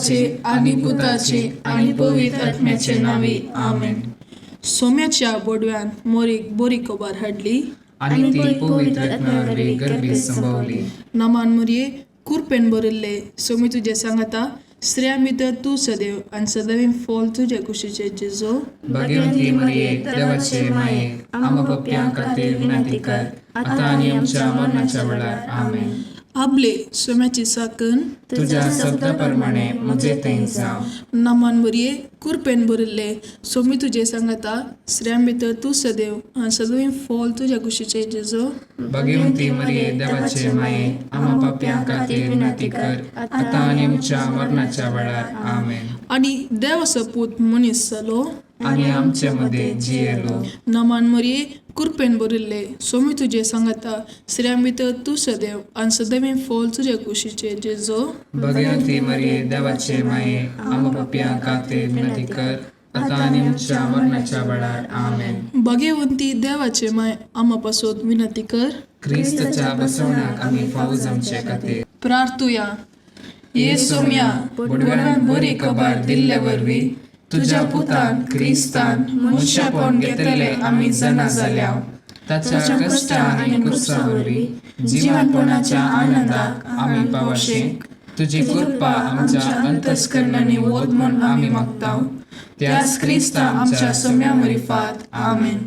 बापाचे आनी पुताचे आनी पवित्र आत्म्याचे नांवी, आमेन. सोम्याच्या बोडव्यान मोरीक बरी खबर हाडली आनी ती पवित्र आत्म्या वरवीं गर्भीत संभवली. नमान मुरये, कुरपेन भरिल्ले, सोमी तुजें सांगाता, स्त्रियां भितर तूं सदैव आनी सदैव फॉल तुजे कुशीचे जेजो. भाग्यवंती मरिये, देवाचे माये, आम्हा पापयां खातीर विनंती कर, आतां आनी आमच्या मरणाच्या वेळार. आमेन. आबले सोम्याची साकन तुज्या शब्दा प्रमाणे म्हजे थंय जावं. नमान मुरये, कुरपेन भरिल्ले, सोमी तुजें सांगाता, स्त्रियां भितर तूं सदैव आनी सदैव फॉल तुज्या कुशीचे जेजो. भाग्यवंती मरिये, देवाचे माये, आम्हा पापयां खातीर विनंती कर, आतां आनी आमच्या मरणाच्या वेळार. आमेन. आनी देवाचो पूत मनीस जालो आनी आमचे मदें जियेलो. नमान मरिये, कुरपेन भरिल्ले, सोमी तुजें सांगाता, स्त्रियां भितर तूं सदैव आनी सदैव फॉल तुज्या कुशीचे जेजो. भाग्यवंती मरिये, देवाचे माये, आम्हा पापयां खातीर विनंती कर, आतां आनी आमच्या मरणाच्या वेळार. आमेन. भाग्यवंती देवाचे माय, आमा पासत विनंती कर क्रिस्ताच्या बसवण्याक आमी फावो जावचे खातीर. प्रार्थुया. ये सोम्या, बोडव्यान बरी खबर दिल्ले वरवीं तुज्या पुतान क्रिस्तान मनशापण घेतले आमी जाणा जाल्या. ताच्या कश्टा आनी कुर्सा वरवीं जिवनपणाच्या आनंदाक आमी पावशे तुजी कृपा आमच्या अंतस्करणांनी वत म्हूण आमी मागता, त्याच क्रिस्ता आमच्या सोम्या मरिफात. आमेन.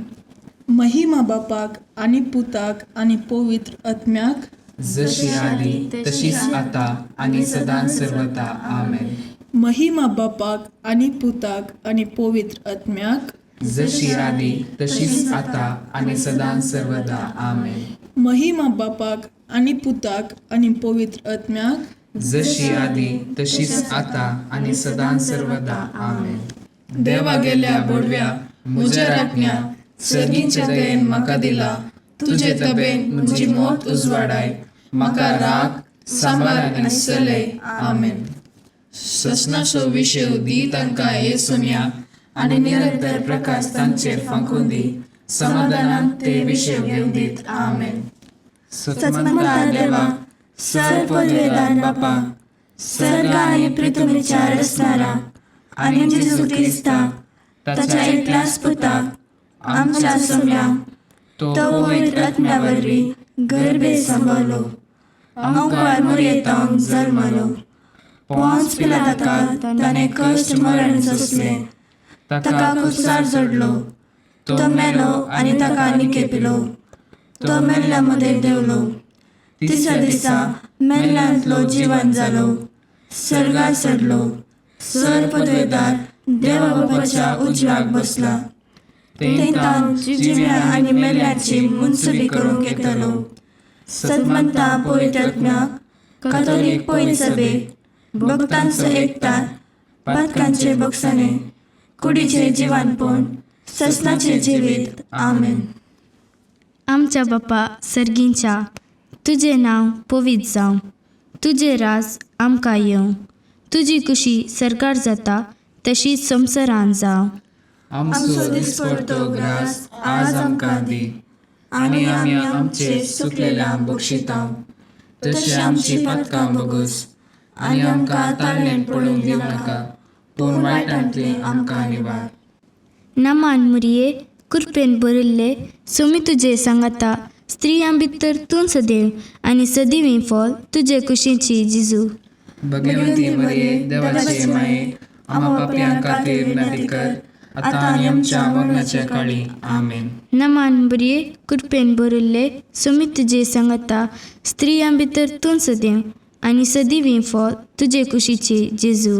महिमा बापाक आनी पुताक आनी पवित्र आत्म्याक, जशी आदी तशीच आता आनी सदां सर्वता. आमेन. महिमा बापाक आनी पुताक आनी पवित्र आत्म्याक, जशी आदी तशीच आता आनी सदां सर्वदा. आमेन. महिमा बापाक आनी पुताक आनी पवित्र आत्म्याक, जशी आदी तशीच आता आनी सदां सर्वदा. आमेन. देवा गेल्या बोडव्या, म्हज्या राखण्या, सर्गीच्या दयेन म्हाका दिला तुजे तबेन म्हजी मोत उजवाडाय, म्हाका राग सांबार आनी चलय. आमेन. ससनाचो विशय दी तांकां हे सोम्या, आनी निरंतर प्रकाश तांचेर फांकून दी, समाधानान ते विशय घेवन दीत. आमेन. सतमंता देवा, सर पदवेदार बापा, सर्ग आनी पृथ्वीच्या रचणारा आनी जेजू क्रिस्ता ताच्या एकल्याच पुता आमच्या सोम्या, तो तो पवित्र आत्म्या वरवीं गर्भे संभवलो, अंकुर मुरयेतावन जल्मलो, पोंच पिलाताका ताणें कश्ट मरण सोंसलें, ताका कुसार जोडलो, तो मेलो आनी ताका निकेपिलो, तो मेल्ल्या मदें देंवलो, तिसऱ्या दिसा मेल्ल्यांतलो जिवन जालो, सर्गार चडलो, सर पदवेदार देवा बापाच्या उजव्याक बसला, थंय जिव्या आनी मेल्ल्याची मुनसुबी करूंक येतलो. सतमंता पवित्र आत्म्याक, कातोलीक पवित्र सभेक, भक्तांचो एकतार, पातकांचे बक्षाणे, कुडीचे जिवानपण, ससनाचे जिवीत. आमेन. आमच्या बापा सर्गींच्या, तुजें नांव पवित्र जावं, तुजें राज आमकां येवं, तुजी कुशी सरकार जाता तशी संवसारान जावं. आमचो दिसपडतो ग्रास आज आमकां दी, आनी आमी आमचे सुकलेल्या बक्षितांव, तशें आमची पातकां बगस, आनी आमकां ताळणेन पडूंक दिवं नाका, पूण वायटांतलें आमकां निवार. नमान मुरये, कुरपेन भरिल्ले, सोमी तुजे सांगाता, स्त्रियां भितर तूं सदैव आनी सदैव फॉल तुजे कुशीची जिजू. भगवंती मरिये, देवाचे माये, आम्हा पापयां खातीर विनंती कर, आतां आनी आमच्या मरणाच्या काळी. आमेन. नमान बरये, कृपेन भरिल्ले, सोमी तुजे सांगाता, स्त्रियां भितर तूं सदैव आनी सदैव फॉल तुजे कुशीची जेजू.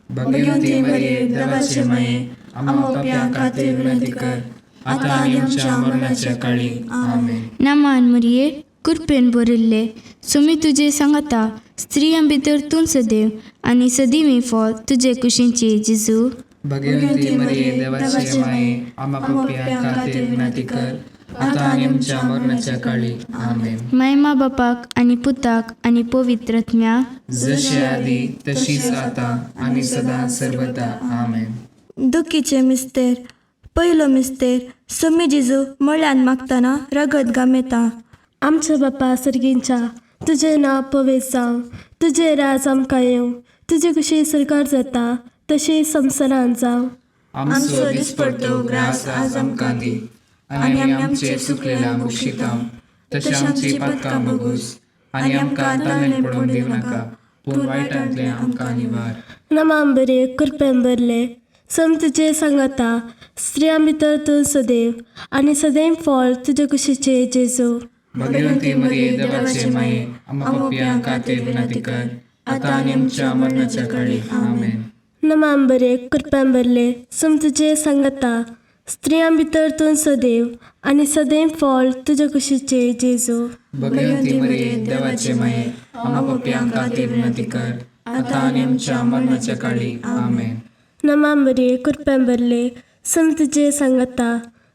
भगवंती मरिये, देवाचे माये, आम्हा पापयां खातीर विनंती कर, आतां आनी आमच्या मरणाच्या काळी. आमेन. नमान मरिये, कृपेन भरिल्ले, सोमी तुजे सांगाता, स्त्रियां भितर तूं सदैव आनी सदैव फॉल तुजे कुशीची जेजू. भगवंती मरिये, देवाचे माये, आम्हा पापयां खातीर विनंती कर, आतां आनी आमच्या मरणाच्या काळी. आमेन. मायमा बापाक आनी पुताक आनी पवित्र आत्म्याक, जशी आदी तशीच आतां आनी सदां सर्वदा. आमेन. दुखीचे मिस्तेर. पयलो मिस्तेर. सोमी जेजू मळ्यान मागतना रगत गामेता. आमच्या बापा सर्गींच्या, तुजें नांव पवित्र जावं, तुजें राज आमकां येवं, तुजे कशी सरकार जाता तशें संवसारांत जावं. आमचो दिसपडतो ग्रास आज आमकां दी आनी आमी आमचे चुकलेल्या बक्षितांव तशें आमची पातकां बगूस आनी आमकां ताणें पडोवन दिवं नाका पूण वायटांतलें आमकां निवार. नमाम बरे कृपेन भरले सम तुजे सांगाता स्त्रियां भितर तूं सदैव आनी सदैव फळ तुजे कुशीचे जेजू. भगवंती मरिये देवाचे माये आम्हा पापयां खातीर विनंती कर आतां आनी आमच्या मरणाच्या काळी. आमेन. नमाम बरे कृपेन भरले सम तुजे सांगाता स्त्रियां भितर तूं सदैव आनी सदैव फळ तुजे कुशीचे जेजू. भगवंती मरिये देवाचे माये आम्हा पापयां खातीर विनंती कर आतां आनी आमच्या मरणाच्या काळी. आमेन. नमाम बरे कृपेन भरले सम तुजे सांगाता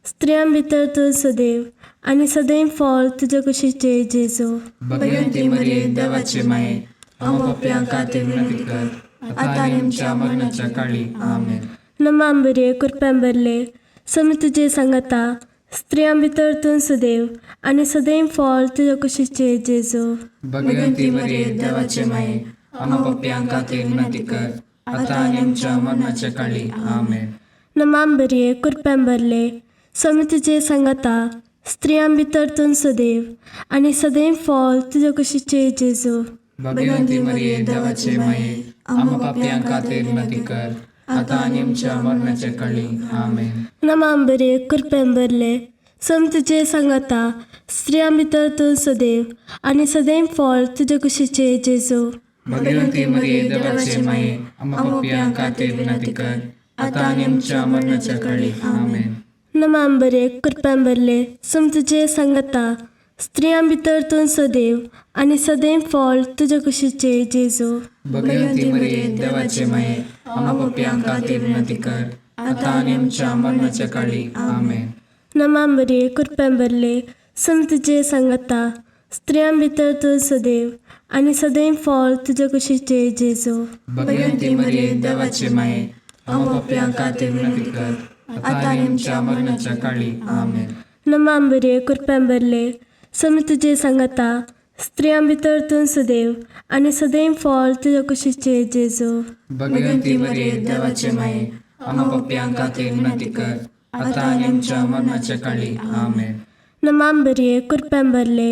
स्त्रियां भितर तूं सदैव आनी सदैव फळ तुजे कुशीचे जेजू. भगवंती मरिये देवाचे माये आम्हा पापयां खातीर विनंती कर आतां आनी आमच्या मरणाच्या काळी. आमेन. नमाम बरे कृपेन भरले सम तुजे सांगाता स्त्रियां भितर तूं सदैव आनी सदैव फळ तुजे कुशीचे जेजू. भगवंती मरिये देवाचे माये आम्हा पापयां खातीर विनंती कर आतां आनी आमच्या मरणाच्या काळी. आमेन. नमाम बरे कृपेन भरले सम तुजे सांगाता स्त्रियां भितर तूं सदैव आनी सदैव फळ तुजे कुशीचे जेजू. भगवंती मरिये देवाचे माये आम्हा पापयां खातीर विनंती कर आतां आनी आमच्या मरणाच्या काळी. आमेन. नमाम बरे कृपेन भरले सम तुजे सांगाता स्त्रियां भितर तूं सदैव आनी सदैव फळ तुजे कुशीचे जेजू. भगवंती मरिये देवाचे माये आम्हा पापयां खातीर विनंती कर आतां आनी आमच्या मरणाच्या काळी. आमेन. नमाम बरे कृपेन भरले सम तुजे सांगाता स्त्रियां भितर तूं सदैव आनी सदैव फळ तुजे कुशीचे जेजू. भगवंती मरिये देवाचे माये आम्हा पापयां खातीर विनंती कर आतां आनी आमच्या मरणाच्या काळी. आमेन. नमाम बरे कृपेन भरले सम तुजे सांगाता स्त्रियां भितर तूं सदैव आनी सदैव फळ तुजे कुशीचे जेजू. भगवंती मरिये देवाचे माये आम्हा पापयां खातीर विनंती कर आतां आनी आमच्या मरणाच्या काळी. आमेन. नमाम बरे कृपेन भरले सम तुजे सांगाता स्त्रियां भितर तूं सदैव आनी सदैव फळ तुजे कुशीचे जेजू. भगवंती मरिये देवाचे माये आम्हा पापयां खातीर विनंती कर आतां आनी आमच्या मरणाच्या काळी. आमेन. नमाम बरे कृपेन भरले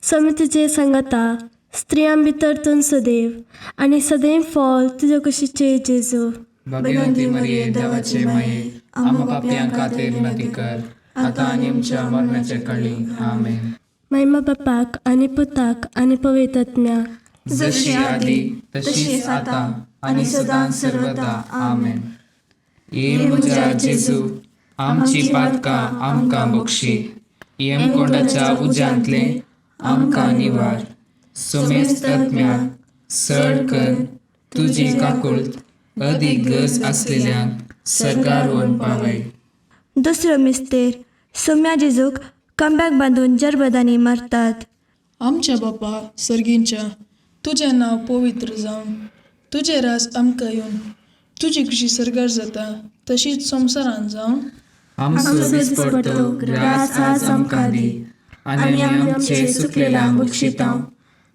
सम तुजे सांगाता स्त्रियां भितर तूं सदैव आनी सदैव फळ तुजे कुशीचे जेजू. भगवंती मरिये देवाचे माये आम्हा पापयां खातीर विनंती कर आतां आनी आमच्या मरणाच्या काळी. आमेन. महिमा बापाक आनी पुताक आनी पवित्र आत्म्याक, जशी आदी तशीच आतां आनी सदां सर्वदा. आमेन. ये म्हज्या जेजू आमची पातकां आमकां बक्षी यमकोंडाच्या उज्यांतलें आमकां निवार सोमेस्त आत्म्याक सड कर तुजी काकुळट अदीक गरज आसलेल्यांक सर्गार व्हरून पावय. दुसरो मिस्तेर सोम्या जेजूक कमब्याक बांदून जरबदांनी मारतात. आमच्या बापा सर्गींच्या तुजें नांव पवित्र जावं, तुजें राज आमकां येवन, तुजी खुशी सर्गार जाता तशीच संवसारांत जावं. आमचो दिसपडतो ग्रास आज आमकां दी आनी आमी आमचे चुकलेल्या बक्षितांव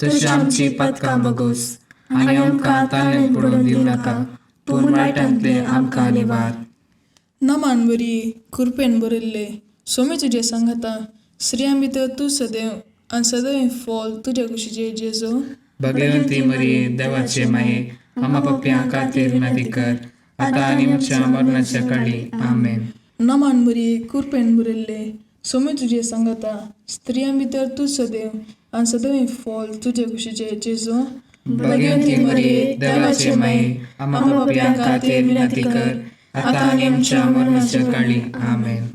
तशें आमची पातकां बगोस आनी आमकां ताणें पडोवन दिवं नाका पूण वायटांतलें आमकां निवार. नमान बरी कृपेन भरिल्ले सोमी तुजें सांगाता स्त्रियां भितर तूं सदैव आनी सदैव फळ तुज्या कुशीचे जेजू. भगवंती मरिये देवाचे माये आम्हा पापयां खातीर विनंती कर आतां आनी आमच्या मरणाच्या काळी. आमेन. नमान बरी कृपेन भरिल्ले सोमी तुजें सांगाता स्त्रियां भितर तूं सदैव आनी सदैव फळ तुजे कुशीचे जेजू. भगवंती मरिये देवाचे माये आम्हा पापयां खातीर विनंती कर आतां आनी आमच्या मरणाच्या काळी. आमेन.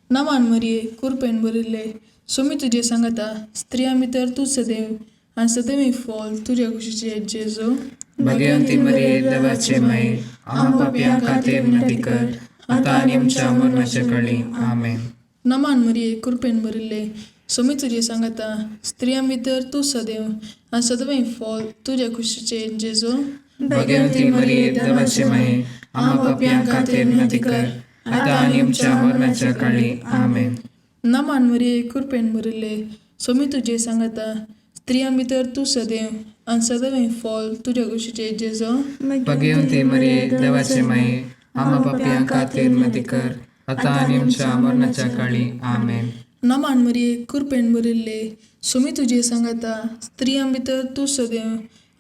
नमान मरिये कृपेन भरिल्ले सोमी तुजें सांगाता स्त्रियां भितर तूं सदैव आनी सदैव फळ तुज्या कुशीचे जेजू. भगवंती मरिये देवाचे माये आम्हा पापयां खातीर विनंती कर आतां आनी आमच्या मरणाच्या काळी. आमेन. नमान मरिये कृपेन भरिल्ले सोमी तुजें सांगाता स्त्रियां भितर तूं सदैव आनी सदैव फळ तुज्या कुशीचे जेजू. भगवंती मरिये देवाचे माये आम्हा पापयां खातीर विनंती कर आतां आनी आमच्या मरणाच्या काळी. आमेन. नमान मरिये कृपेन भरिल्ले सोमी तुजें सांगाता स्त्रियां भितर तूं सदैव आनी सदैव फॉल तुज्या कुशीचे जेजो. भगवती मरिये, देवाचे माये, आम्हा पापयां खातीर विनंती कर, आतां आनी आमच्या मरणाच्या काळी. आमेन. नमान मरिये, कृपेन भरिल्ले, सुमी तुजे सांगाता, स्त्रियां भितर तूं सदैव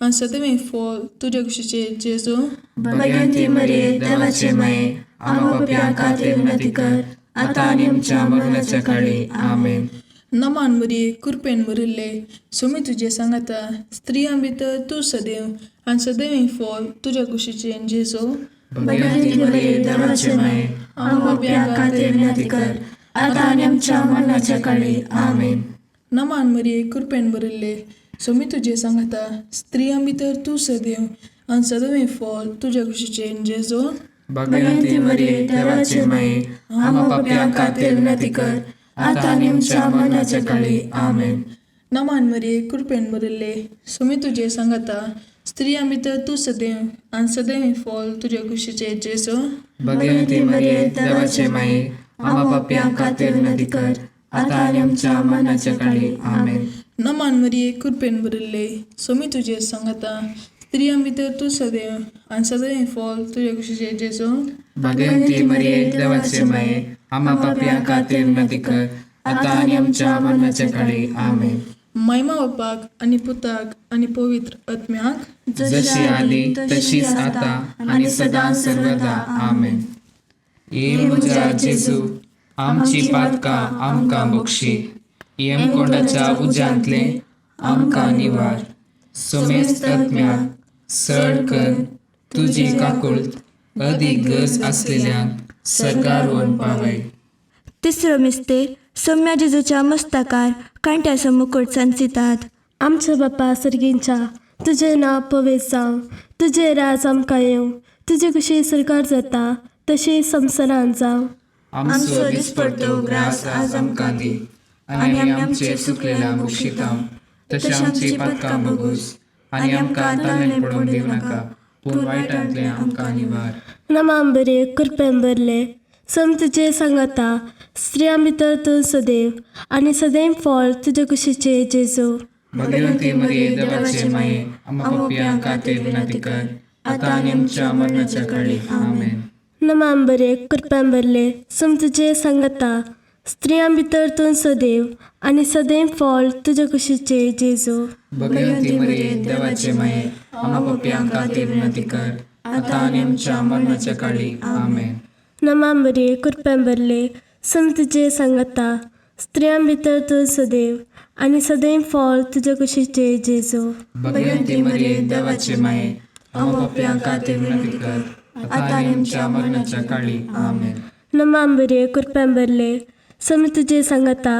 आनी सदैव फॉल तुज्या कुशीचे जेजो. भगवती मरिये, देवाचे माये, आम्हा पापयां खातीर विनंती कर, आतां आनी आमच्या मरणाच्या काळी. आमेन. नमान मरिये, कृपेन भरिल्ले, सुमी तुजे सांगाता, स्त्रियां भितर तूं सदैव आनी सदैव फॉल तुज्या कुशीचे जेजो. भगवती मरिये, देवाचे माये, आम्हा पापयां खातीर विनंती कर, आतां आनी आमच्या मरणाच्या काळी. आमेन. नमान मरिये, कृपेन भरिल्ले, सोमी तुजे सांगाता, स्त्रियां भितर तूं सदैव आनी सदैव फॉल तुज्या कुशीचे जेजो. भगवती मरिये, देवाचे माये, आम्हा पापयां खातीर विनंती कर, आतां आनी आमच्या मरणाच्या काळी. आमेन. नमान मरिये, कृपेन भरिल्ले, सोमी तुजे सांगाता, स्त्रियां भितर तूं सदैव आनी सदैव फॉल तुज्या कुशीचे जेजो. भगवती मरिये, देवाचे माये, आम्हा पापयां खातीर विनंती कर, आतां आनी आमच्या मरणाच्या काळी. आमेन. नमान मरिये, कृपेन भरिल्ले, सोमी तुजे सांगाता, स्त्रियां भितर तूं सदैव आनी सदैव फॉल तुज्या कुशीचे जेजो. भगवती मरिये, देवाचे माये, आम्हा पापयां खातीर विनंती कर, आतां आनी आमच्या मरणाच्या काळी. आमेन. महिमा बापाक आनी पुताक आनी पवित्र आत्म्याक, जशी आदी तशीच आता आनी सदां सर्वदा. आमेन. ये म्हज्या जेजू, आमची पातकां आमकां बक्षी, यमकोंडाच्या उज्यांतले आमकां निवार, समेस्त आत्म्याक सड कर तुजी काकुळट अदीक गरज आसलेल्यांक सर्गार व्हरून पावय. तिसरो मिस्तेर सोम्या जेजूच्या मस्तकार कांट्याचो मुकुट सांचितात. आमच्या बापा सर्गींच्या, तुजें नांव पवित्र जावं, तुजें राज आमकां येवं, तुजी कुशी सरकार जाता तशी संवसारांत जावं. आमचो दिसपडतो ग्रास आज आमकां दी, आनी आमी आमचे चुकलेल्या बक्षिता तशें आमची पातकां बगूस, आनी आमकां ताणें पडोवंक दिवं नाका, पूण वायटांतलें आमकां निवार. नमाम बरे, कृपेन भरले, सम तुजे सांगाता, स्त्रियां भितर तूं सदैव आनी सदैव फळ तुजे कुशीचे जेजू. भगवती मरिये, देवाचे माये, आम्हा पापयां खातीर विनंती कर, आतां आनी आमच्या मरणाच्या काळी. आमेन. नमाम बरे, कृपेन भरले, सम तुजे सांगाता, स्त्रियां भितर तूं सदैव आनी सदैव फळ तुजे कुशीचे जेजू. भगवती मरिये, देवाचे माये, आम्हा पापयां खातीर विनंती कर, आतां आनी आमच्या मरणाच्या काळी. आमेन. नमाम बरे, कृपेन भरले, सम तुजे सांगाता, स्त्रियां भितर तूं सदैव आनी सदैव फळ तुजे कुशीचे जेजू. भगवती मरिये, देवाचे माये, आम्हा पापयां खातीर विनंती कर, आतां आनी आमच्या मरणाच्या काळी. आमेन. नमाम बरे, कृपेन भरले, सम तुजे सांगाता,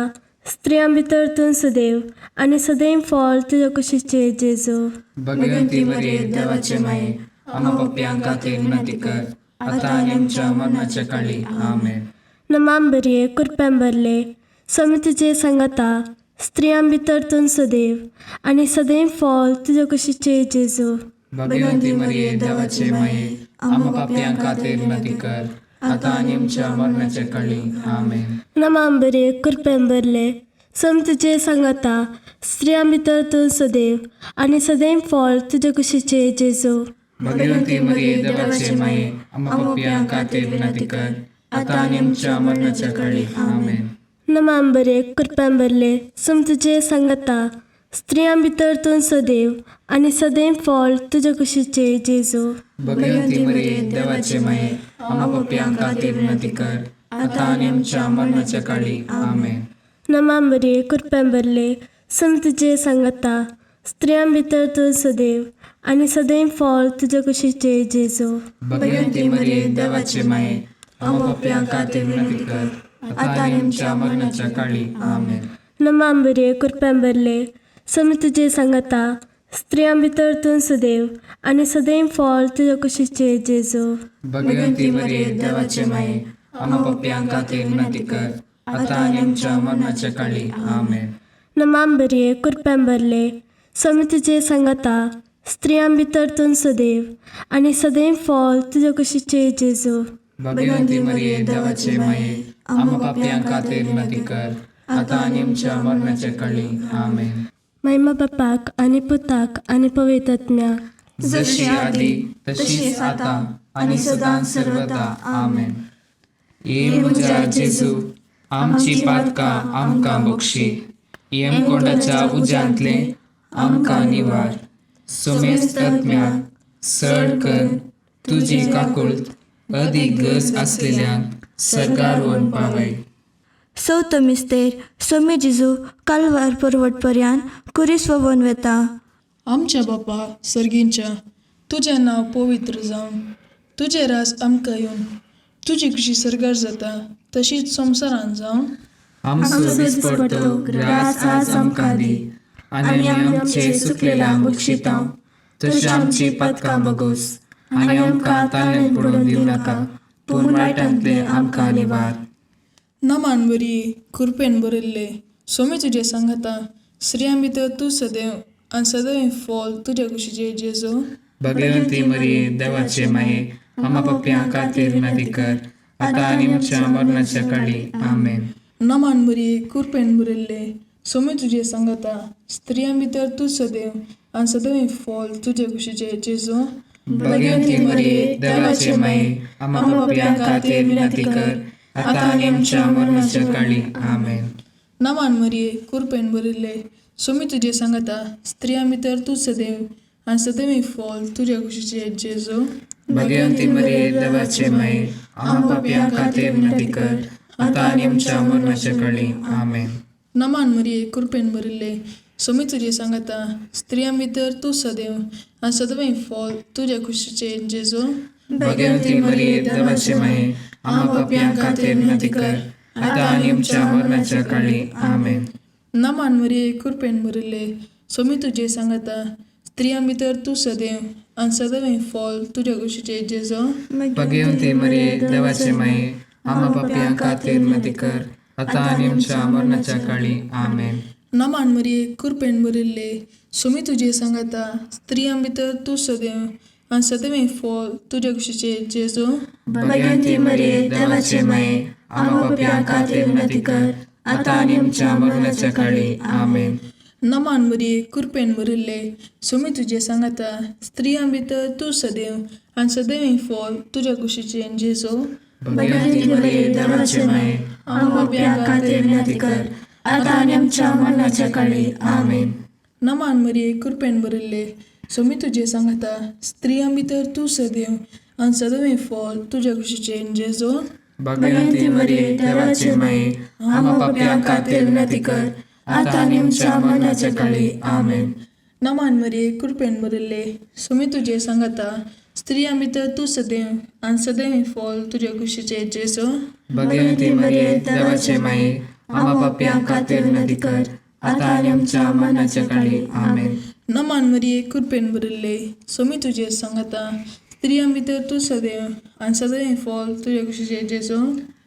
स्त्रियां भितर तूं सदैव आनी सदैव फळ तुजे कुशीचे जेजू. भगवती मरिये, देवाचे माये, आम्हा पापयां खातीर विनंती कर, आतां आनी आमच्या मरणाच्या काळी. आमेन. नमाम बरे, कृपेन भरले, सम तुजे सांगाता, स्त्रियां भितर तूं सदैव आनी सदैव फळ तुजे कुशीचे जेजू. भगवती मरिये, देवाचे माये, आम्हा पापयां खातीर विनंती कर, आतां आनी आमच्या मरणाच्या काळी. आमेन. नमाम बरे, कृपेन भरले, सम तुजे सांगाता, स्त्रियां भितर तूं सदैव आनी सदैव फळ तुजे कुशीचे जेजू. भगवती मरिये, देवाचे माये, आम्हा पापयां खातीर विनंती कर, आतां आनी आमच्या मरणाच्या काळी. आमेन. नमाम बरे, कृपेन भरले, सम तुजे सांगाता, स्त्रियां भितर तूं सदैव आनी सदैव फळ तुजे कुशीचे जेजू. भगवती मरिये, देवाचे माये, आम्हा पापयां खातीर विनंती कर, आतां आनी आमच्या मरणाच्या काळी. आमेन. नमाम बरे, कृपेन भरले, सम तुजे सांगाता, स्त्रियां भितर तूं सदैव आनी सदैव फळ तुजे कुशीचे जेजू. भगवती मरिये, देवाचे माये, आम्हा पापयां खातीर विनंती कर, आतां आनी आमच्या मरणाच्या काळी. आमेन. नमाम बरे, कृपेन भरले, सम तुजे सांगाता, स्त्रियां भितर तूं सदैव आनी सदैव फळ तुजे कुशीचे जेजू. भगवती मरिये, देवाचे माये, आम्हा पापयां खातीर विनंती कर, आतां आनी आमच्या मरणाच्या काळी. आमेन. नमाम बरे, कृपेन भरले, सम तुजे सांगाता, स्त्रियां भितर तूं सदैव आनी सदैव फळ तुजे कुशीचे जेजू. भगवती मरिये, देवाचे माये, आम्हा पापयां खातीर विनंती कर, आतां आनी आमच्या मरणाच्या काळी. आमेन. महिमा बापाक आनी पुताक आनी पवित्र आत्म्याक. जशी आदी तशीच आता आनी सदां सर्वदा. आमेन. ये म्हज्या जेजू, आमची पातकां आमकां बक्षी, यमकोंडाच्या उज्यांतले आमकां निवार, सुमेस्त आत्म्याक सड कर तुजी काकुळट अदीक गरज आसलेल्यांक सरकार वन पावय. चवथो मिस्तेर सोमी जेजू कालवार पर्वट पर्यान कुरीस ववन वेता. आमच्या बापा सर्गींच्या, तुजें नांव पवित्र जावं, तुजें राज आमकां येवन, तुजी खुशी सर्गार जाता तशीच संवसारान जावं. आमचो दिसपडतो ग्रास आज आमकां दी आनी आमी आमचे सुकलेल्यांक बक्षिता तशी आमची पातकां बगोस आनी आमकां ताळ्यांत पडून दिवं नाका, पूण वायटांतले आमकां निवार. नमान बरी कृपेन भरिल्ले, सोमी तुजें सांगाता, स्त्रियां भितर तूं सदैव आनी सदैव फॉल तुज्या कुशीचे जेजू. भगवंती मरिये, देवाचे माये, आमा पप्प्यां खातीर विनंती कर, आतां आनी आमच्या मरणाच्या काळी. आमेन. नमान बरी कृपेन भरिल्ले, सोमी तुजें सांगाता, स्त्रियां भितर तूं सदैव आनी सदैव फॉल तुज्या कुशीचे जेजू. भगवंती मरिये, देवाचे माये, आमा पप्प्यां खातीर विनंती कर, आतां आनी आमच्या मरणाच्या काळी. आमेन. नमान मरिये कृपेन भरिल्ले, सोमी तुजें सांगाता, स्त्रियां भितर तूं सदैव आनी सदैव फॉल तुज्या कुशीचे जेजू. भगवंती मरिये, देवाचे माये, आमा पापयां खातीर विनंती कर, आतां आनी आमच्या मरणाच्या काळी. आमेन. नमान मरिये कृपेन भरिल्ले, सोमी तुजें सांगाता, स्त्रियां भितर तूं सदैव आनी सदैव फॉल तुज्या कुशीचे जेजू. भगवंती मरिये, देवाचे माये, आमा पापयां खातीर विनंती कर, आतां आनी आमच्या मरणाच्या काळी. आमेन. नमान मरिये कृपेन भरिल्ले, सोमी तुजें सांगाता, स्त्रियां भितर तूं सदैव आनी सदैव फॉल तुज्या कुशीचे जेजू. भगवंती मरिये, देवाचे माये, आमा पापयां खातीर विनंती कर, आतां आनी आमच्या मरणाच्या काळी. आमेन. नमान मरिये कृपेन भरिल्ले, सोमी तुजें सांगाता, स्त्रियां भितर तूं सदैव आनी सदैव फॉल तुज्या कुशीचे जेजू. भगवंती मरिये, देवाचे माये, आमा पापयां खातीर विनंती कर, आतां आनी आमच्या मरणाच्या काळी. आमेन. नमान मरिये कृपेन भरिल्ले, सोमी तुजें सांगाता, स्त्रियां भितर तूं सदैव आनी सदैव फॉल तुज्या कुशीचे जेजू. भगवंती मरिये, देवाचे माये, आमा पापयां खातीर विनंती कर, आतां आनी आमच्या मरणाच्या काळी. आमेन. नमान मरिये कृपेन भरिल्ले, सोमी तुजें सांगाता, स्त्रियां भितर तूं सदैव आनी सदैव फॉल तुज्या कुशीचे जेजू. भगवंती मरिये, देवाचे माये, आमा पापयां खातीर विनंती कर, आतां आनी आमच्या मरणाच्या काळी. आमेन. नमान मरिये कृपेन भरिल्ले, सोमी तुजें सांगाता, स्त्रियां भितर तूं सदैव आनी सदैव फॉल तुज्या कुशीचे जेजू. भगवंती मरिये, देवाचे माये, आमा पापयां खातीर विनंती कर, आतां आनी आमच्या मरणाच्या काळी. आमेन. नमान मरिये कृपेन भरिल्ले, सोमी तुजें सांगाता, स्त्रियां भितर तूं सदैव आनी सदैव फॉल तुज्या कुशीचे जेजू.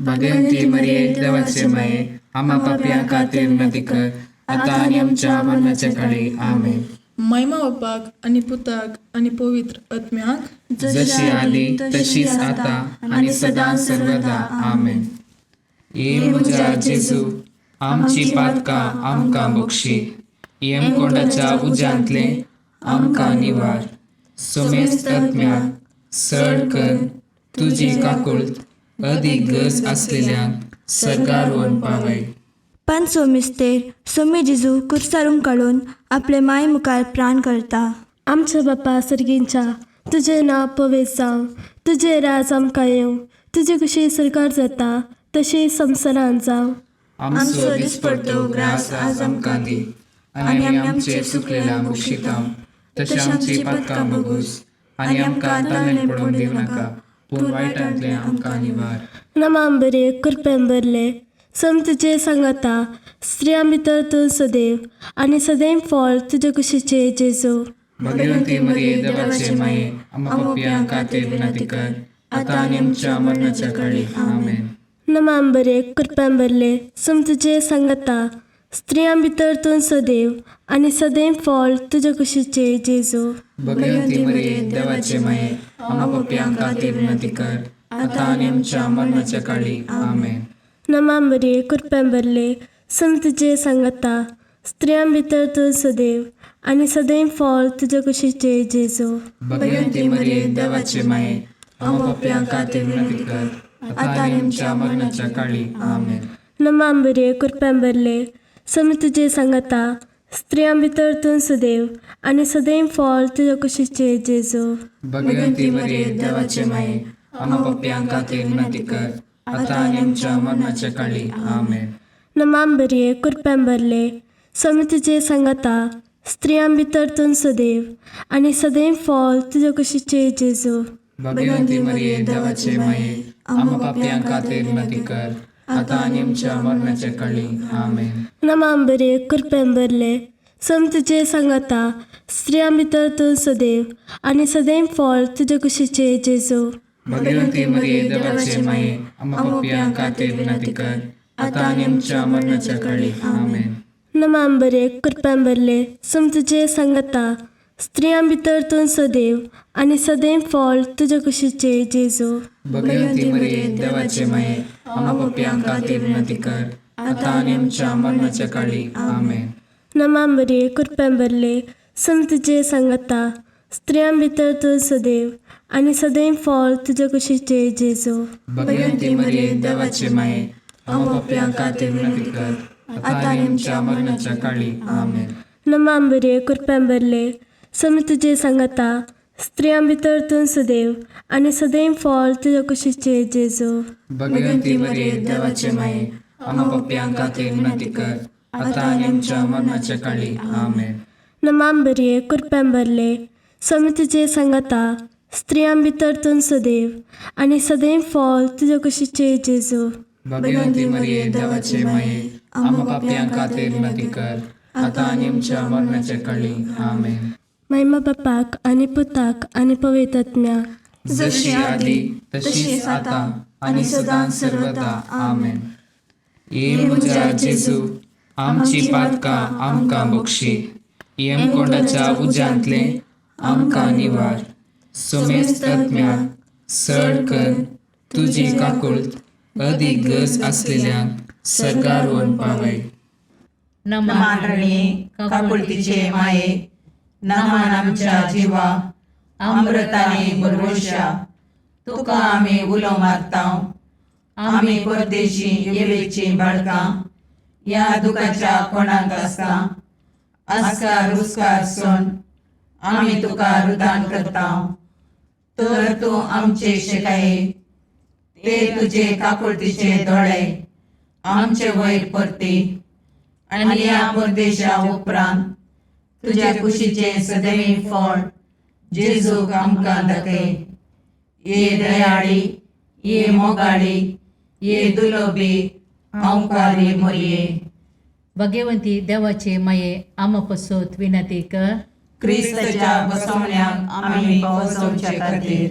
भगवंती मरिये, देवाचे माये, आमा पापयां खातीर विनंती कर, आतां आनी आमच्या मरणाच्या काळी. आमेन. महिमा बापाक आनी पुताक आनी पवित्र आत्म्याक, जशी आदी तशीच आता आनी सदां सर्वदा. आमेन. ये म्हज्या जेजू, आमची पातकां आमकां बक्षी, यमकोंडाच्या उज्यांतले आमकां निवार, सुमेस्त आत्म्याक सड कर तुजी काकुळट अदीक गरज आसलेल्यांक सर्गार व्हरून पावय. पांचवो मिस्तेर सोमी जेजू कुर्सारून काडून आपले माय मुखार प्राण करता. आमच्या बापा सर्गींच्या, तुजें नांव पवित्र जावं, तुजें राज आमकां येवं, तुजी खुशी सरकार जाता तशी संवसारांत जावं. आमचो दिसपडतो ग्रास आज आमकां दी आनी आमी आमचे सुकलेल्या बक्षिता तशें आमची पातकां बगूस आनी आमकां ताणें पडून दिवं नाका, पूण वायटांतलें आमकां निवार. नमाम बरे कृपेन भरले, सम तुजे सांगाता, स्त्रियां भितर तूं सदैव आनी सदैव फळ तुजे कुशीचे जेजू. भगवंती मरिये, देवाचे माये, आम्हा पापयां खातीर विनंती कर, आतां आनी आमच्या मरणाच्या काळी. आमेन. नमाम बरे कृपेन भरले, सम तुजे सांगाता, स्त्रियां भितर तूं सदैव आनी सदैव फळ तुजे कुशीचे जेजू. भगवंती मरिये, देवाचे माये, आम्हा पापयां खातीर विनंती कर, आतां आनी आमच्या मरणाच्या काळी. आमेन. नमाम बरे कृपेन भरले, सम तुजे सांगाता, स्त्रियां भितर तूं सदैव आनी सदैव फळ तुजे कुशीचे जेजू. भगवंती मरिये, देवाचे माये, आम्हा पाप्यां खातीर विनंती कर, आता आनी आमच्या मरणाच्या काळी. आमेन. नमा मरिये, कृपेन भरले, स्वामी तुजे सांगाता, स्त्रियां भितर तूं सदैव आनी सदैव फळ तुजे कुशीचे जेजू. भगवंती मरिये, देवाचे माये, आम्हा पाप्यां खातीर विनंती कर, आता आनी आमच्या मरणाच्या काळी. आमेन. नमा मरिये, कृपेन भरले, स्वामी तुजे सांगाता, स्त्रियां भितर तूं सदैव आनी सदैव फळ तुजे कुशीचे जेजू. भगवंती मरिये, देवाचे माये, आम्हा पाप्यां खातीर विनंती कर, आता आनी आमच्या मरणाच्या काळी. आमेन. नमा मरिये, कृपेन भरले, स्वामी तुजे सांगाता, स्त्रियां भितर तूं सदैव आनी सदैव फळ तुजे कुशीचे जेजू. भगवंती मरिये, देवाचे माये, आम्हा पाप्यां खातीर विनंती कर, आता आनी आमच्या मरणाच्या काळी. आमेन. नमा मरिये, कृपेन भरले, स्वामी तुजे सांगाता, स्त्रियां भितर तूं सदैव आनी सदैव फळ तुजे कुशीचे जेजू. भगवंती मरिये, देवाचे माये, आम्हा पाप्यां खातीर विनंती कर, आता आनी आमच्या मरणाच्या काळी. आमेन. नमा मरिये, कृपेन भरले, स्वामी तुजे सांगाता, स्त्रियां भितर तूं सदैव आनी सदैव फळ तुजे कुशीचे जेजू. भगवंती मरिये, देवाचे माये, आम्हा पाप्यां खातीर विनंती कर, आता आनी आमच्या मरणाच्या काळी. आमेन. नमा मरिये, कृपेन भरले, स्वामी तुजे सांगाता, स्त्रियां भितर तूं सदैव आनी सदैव फळ तुजे कुशीचे जेजू. भगवंती मरिये, देवाचे माये, आम्हा पाप्यां खातीर विनंती कर, आता आनी आमच्या मरणाच्या काळी. आमेन. नमा मरिये, कृपेन भरले, स्वामी तुजे सांगाता, स्त्रियां भितर तूं सदैव आनी सदैव फळ तुजे कुशीचे जेजू. भगवंती मरिये, देवाचे माये, आम्हा पाप्यां खातीर विनंती कर, आता आनी आमच्या मरणाच्या काळी. आमेन. महिमा बापाक आनी पुताक आनी पवित्र आत्म्याक, जशी आदी तशीच आता आणि सदां सर्वदा. आमेन. ये म्हज्या जेजू, आमची पातकां आमकां बक्षी, येमकोंडाच्या उज्यांतले आमकां निवार, सोमेस्त आत्म्याक सड कर तुजी काकुळत अदीक गरज आसलेल्यांक सर्गार व्हरून पावय. नमान काकुळतीचे माये, नमान आमच्या जिवा अमृताने बरवशा, तुका आमी उलो मारता. आमी परदेशी येवेची बाळकां ह्या दुखाच्या कोणाक आसता आस्कार रुस्कार सोण आमी तुका रुदान करता. तर तूं आमचे शिकाये ते तुजे काकुळतीचे दोळे आमचे वयर परती आनी ह्या परदेशा उपरांत तुज्या कुशीचें सदैव फळ जेजूक आमकां दाखय. ये दयाळी, ये मोगाळी, ये दुलोबी आंवकारी मोरये, भगवंती देवाचे माये, आमा पसत विनंती कर. क्रिस्ताच्या बसवण्याक आमी पावसवचे खातीर.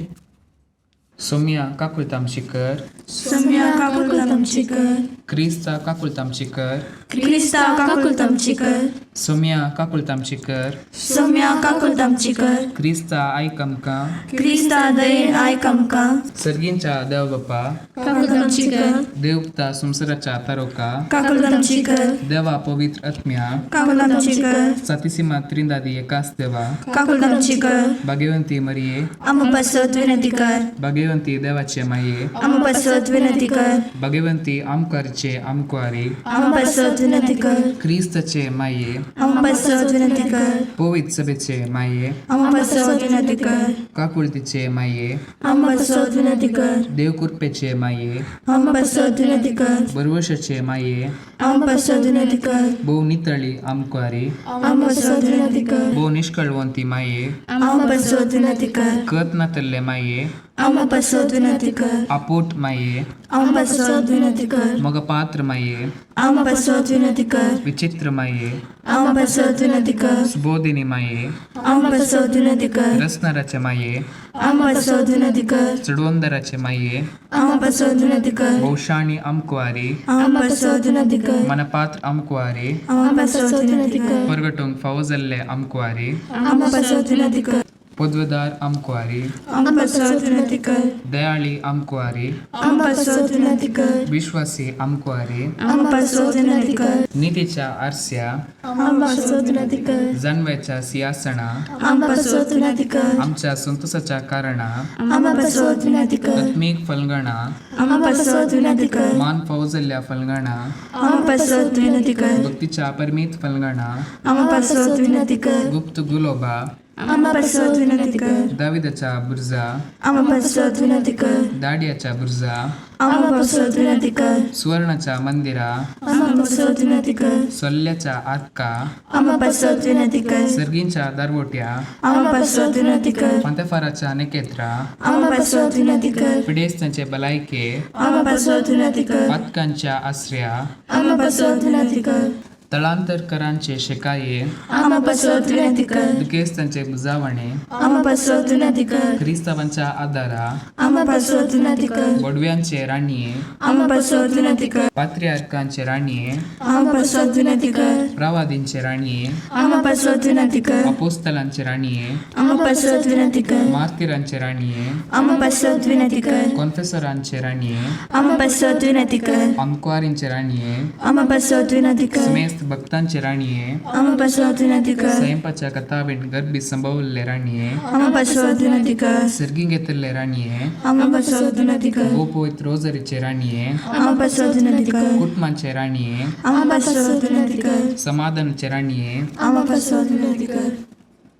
सोम्या काकुळत आमची कर. सोम्या काकुळत आमची कर. क्रिस्ता काकुळत आमची कर. क्रिस्ता काकुळत आमची कर. सोम्या काकुळत आमची कर. सोम्या काकुळत आमची कर. क्रिस्ता आयक आमकां. क्रिस्ता दयेन आयक आमकां. सर्गींच्या देव बापा, काकुळत आमची कर. देवता संवसाराच्या तारोका, काकुळत आमची कर. देवा पवित्र आत्म्या, काकुळत आमची कर. सातीसीमा त्रिंदादी एकाच देवा, काकुळत आमची कर. भाग्यवंती मरिये, आमा पासत विनंती कर. भाग्यवंती देवाचे माये, आमा पासत विनंती कर. भाग्यवंती आमकारचे आमकुवारी, आमा पासत विनंती कर. क्रिस्ताचे माये, आमा पासत विनंती कर. पवित्र सभेचे माये, आमा पासत विनंती कर. काकुळतीचे माये, आमा पासत विनंती कर. देवकृपेचे माये, आमा पासत विनंती कर. बरवशाचे माये, आमा पासत विनंती कर. भोव नितळी आमकुवारी, आमा पासत विनंती कर. भोव निष्कळवंती माये, आमा पासत विनंती कर. कत नातल्ले माये, आमा पासत विनंती कर. आपोट माये, आमा पासत विनंती कर. मगपात्र माये, आमा पासत विनंती कर. विचित्र माये, आमा पासत विनंती कर. सुबोधिनी माये, आमा पासत विनंती कर. रसनाराचे माये, आमा पासत विनंती कर. चडवंदराचे माये, आमा पासत विनंती कर. भोवशाणी आमकुवारी, आमा पासत विनंती कर. मनपात्र आमकुवारी, आमा पासत विनंती कर. परगटूंक फावो जाल्ले आमकुवारी, आमा पासत विनंती कर. पदवेदार आमकुवारी, आमकां पासत विनंती कर. दयाळी आमकुवारी, आमकां पासत विनंती कर. विश्वासी आमकुवारी, आमकां पासत विनंती कर. नितीच्या आरस्या, आमकां पासत विनंती कर. जानव्याच्या सिंहासना, आमकां पासत विनंती कर. आमच्या संतोषाच्या कारणा, आमकां पासत विनंती कर. आत्मीक फलगणा, आमकां पासत विनंती कर. मान फौजल्ल्या फलगणा, आमकां पासत विनंती कर. भक्तीच्या परमीत फलगणा, आमकां पासत विनंती कर. गुप्त गुलोबा, आमकां पासत विनंती कर. दाविदाच्या बुर्जा, आमकां पासत विनंती कर. दाडियाच्या बुर्जा, आमकां पासत विनंती कर. सुवर्णाच्या मंदिरा, आमकां पासत विनंती कर. सोल्ल्याच्या आतका, आमकां पासत विनंती कर. सर्गींच्या दारवोट्या, आमकां पासत विनंती कर. पांतेफाराच्या नेकेत्रा, आमकां पासत विनंती कर. पिडेस्तांचे भलायके, आमकां पासत विनंती कर. पातकांच्या आसऱ्या, आमकां पासत विनंती कर. तळांतरकरांचे शेकाये, आमकां पासत विनंती कर. दुखेस्तांचे बुजावणे, आमकां पासत विनंती कर. क्रिस्तावांच्या आदारा, आमकां पासत विनंती कर. बोडव्यांचे राणये, आमकां पासत विनंती कर. पात्रियार्कांचे राणये, आमकां पासत विनंती कर. प्रवादींचे राणये, आमकां पासत विनंती कर. अपोस्तलांचे राणये, आमकां पासत विनंती कर. मार्तिरांचे राणये, आमकां पासत विनंती कर. कॉन्फेसरांचे राणये, आमकां पासत विनंती कर. आमकुवारींचे राणये, आमकां पासत विनंती कर. समेस्त भक्तांचे राणये, आमकां पासत विनंती कर. स्वयंपाच्या कथावीण गर्भी संभवल्ले राणये, आमकां पासत विनंती कर. सर्गी घेतिल्ले राणये, आमकां पासत विनंती कर. गोपवित रोजरीचे राणये, आमकां पासत विनंती कर. कुटुंबाचे राणये, आमकां पासत विनंती कर. समाधानाचे राणये, आमकां पासत विनंती कर.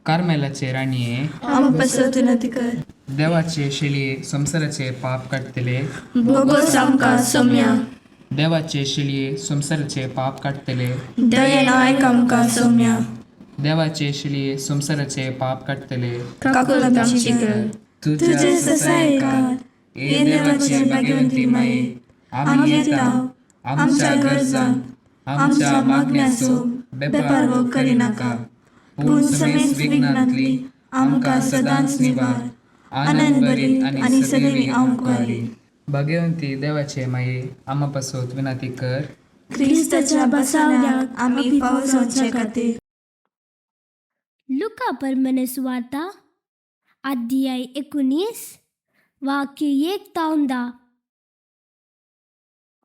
कार्मेलाचे राणये, आमकां पासत विनंती कर. देवाचे शेळये संवसाराचे पाप काडटले, बोगोस आमकां सोम्या. देवाचे शेळये संवसाराचे पाप काडटले, दयेन आयक आमकां सोम्या. देवाचे शेळये संवसाराचे पाप काडटले, काकुळट आमची कर. तुझे ससायकार ए देवाचे भाग्यवंती माये, आमी येता आमच्या गरजांक आमच्या मागण्याचो बेपारवो करिनाका, पूण समेस्त विघ्नांतली आमकां सदांच निवार, आनंद भरीत आनी सदैवी आमकुवारी. भाग्यवंती देवाचे माये, आमा पासत विनंती कर. क्रिस्ताच्या बसावण्याक आमी फावो जावचे खातीर. लुका परमने सुवार्ता अध्याय 19 वाक्य 1 तावन 10.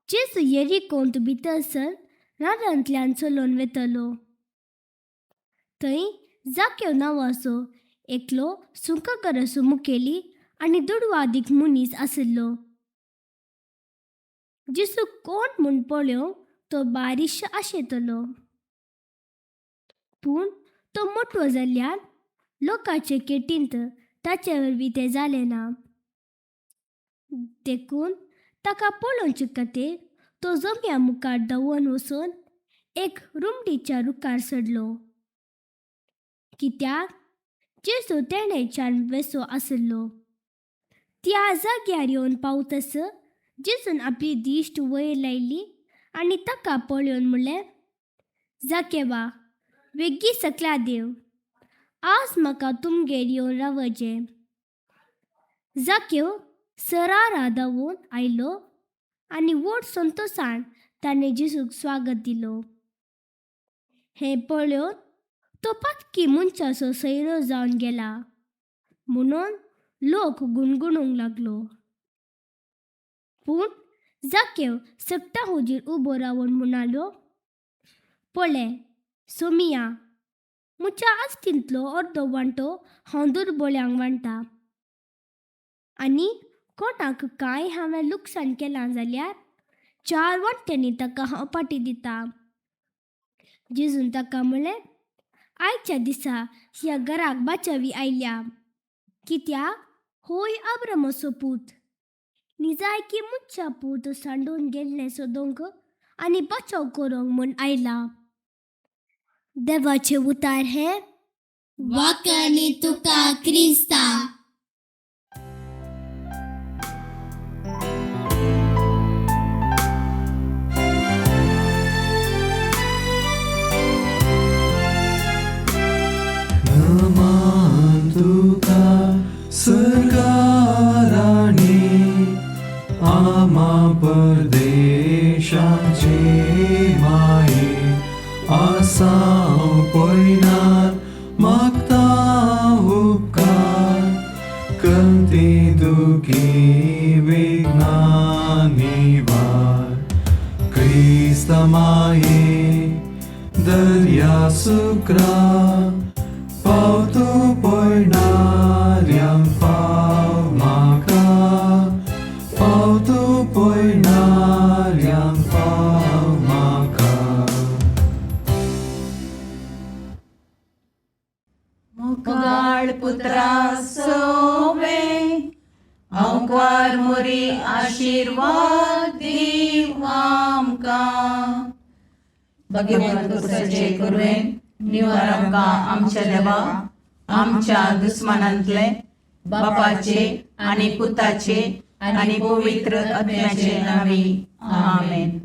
जेजू येरिकोंत भितर सर रानांतल्यान चलोवन वेतलो. थंय जाक्यो नांवाचो एकलो सुंकागराचो मुखेली आनी दुडवादीक मनीस आशिल्लो. जेजू कोण म्हूण पळोवंक तो बारीश आशेतलो, पूण तो मोटवो जाल्ल्यान लोकांचे केटींत ताचे वरवीं तें जालें ना. देखून ताका पळोवचे खातीर तो जमया मुखार धांवून वचून एक रुमडीच्या रुखार चडलो, कित्याक जेजू तेणेच्यान वेसो आशिल्लो. त्या जाग्यार येवन पावतस जेजून आपली दिश्ट वयर लायली आनी ताका पळोवन म्हणलें, जाकेवा वेगीं सकला देव, आज म्हाका तुमगेर येवन रावचें. जाक्यो सरारा धांवून आयलो आनी व्हड संतोशान ताणें जेजूक स्वागत दिलो. हें पळोवन तो पातकी मनशाचो सैरो जावन गेला म्हणून लोक गुणगुणूंक लागलो. पूण जाक्यो सगटा हुजीर उबो रावन म्हणालो, पळय सोमिया, म्हज्या आस्तींतलो अर्दो वांटो हांव दुर्बोळ्यांक वांट्टा आनी कोणाक कांय हांवें लुकसाण केलां जाल्यार 4 वांट्यांनी ताका हांव पाटी दिता. जेजून ताका म्हणलें, आयच्या दिसा ह्या घराक बाचावी आयल्या, कित्याक होय आब्रामाचो पूत. निजायकी मुच्छा पूत सांडून गेल्लें सोदूंक आनी बचाव करूंक म्हूण आयला. देवाचे उतार हे वाकणी तुका क्रिस्ता. नमन तुका सरकाराणी आमा परदेशाचे माये, आसाव पयनार मागता उपकार. दुखी विघ्नां निवार क्रिस्त माये दर्या सुक्रा पाव तूं पळणाऱ्यांक पाव म्हाका पाव तूं पळणाऱ्यांक पाव म्हाका. मोगाळ पुत्रा सोवे अंकार मोरी आशिर्वाद दीव आमकां. भगवंत पुरसाचे कुरवेन निवार आमकां आमच्या देवा आमच्या दुस्मानांतले बापाचे आनी पुताचे आनी पवित्र आत्म्याचे नावी. आमेन.